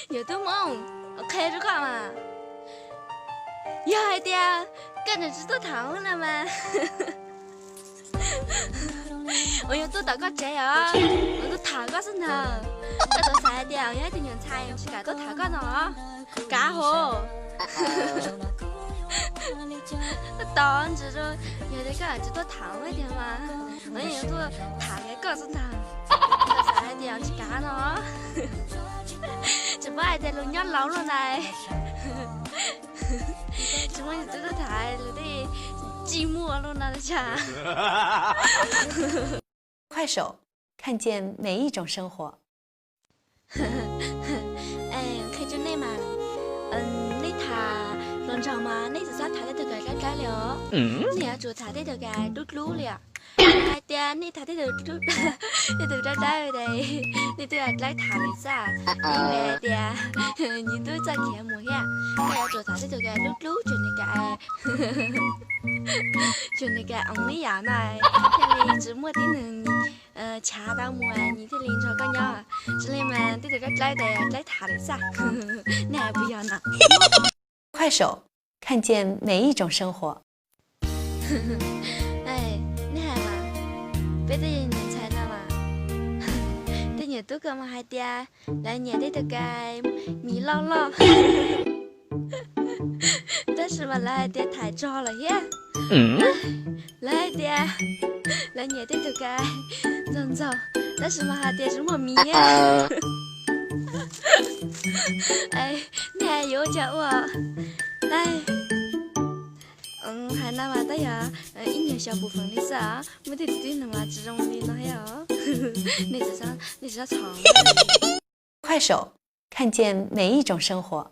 Yog tub Hmoob, qhia rau koj mas, yog hais tias koj tseem tsis tuaj tham no mas, uas yog tuaj tom koj tsev os, uas tuaj tham koj xwb ntag. Koj txhob xav hais tias yog ib tug nyuam ntxhais tsis kam tuaj tham koj no, kav hauv. Tos ntsis, yog tias koj tsis tuaj tham tiag mas, uas yog tuaj tham koj xwb ntag. Koj xav hais tias tsis kav no, tsis paub hais tias luag nyob laus luaj na, tsis muaj tus tuaj tham luag tej tsis muaj luaj no tsa. 快手，看见每一种生活。 Qhia rau nej mas, nej tham hluas nraug mas nej txhob tham tej tug kawg dawb dawb li os. Nej yuav tsum tham tej tug kawg dub dlub li os. Hais tias nej tham tej tug dawb dawb, tej tug dawb dawb ces nej twb yuav dawb tham lawm xwb. Vim hais tias nws twb txawj khiav mus thiab. Koj yuav tsum tham tej tug kawg dub dlub, tsuas nws kawg, tsuas nws kawg oo ib yam no thiaj li tsis muaj tib neeg chav tau mus, nws thiaj li nrog koj nyob. Tsis li mas tej tug dawb dawb ces dawb tham lawm xwb. Nej hais puas yog ntawd? 快手，看见每一种生活。 Nej hais mas, peb tej nyuam ntxhais no mas, tej nyuam tub kawg mas hais tias lawv nyiam tej tug kawg mis loj loj, tab sis mas lawv hais tias tham tso lawm thiab. Lawv hais tias lawv nyiam tej tug kawg ntxaug ntxaug, tab sis mas hais tias tsis muaj mis. Nej yuav ua cas ua? Hais no mas tab yog ib nyuag xyaw pus feem li xwb os, muaj tej tug tib neeg mas tsis zoo li no thiab os. Nej tsis txhob txhawj. 快手，看见每一种生活。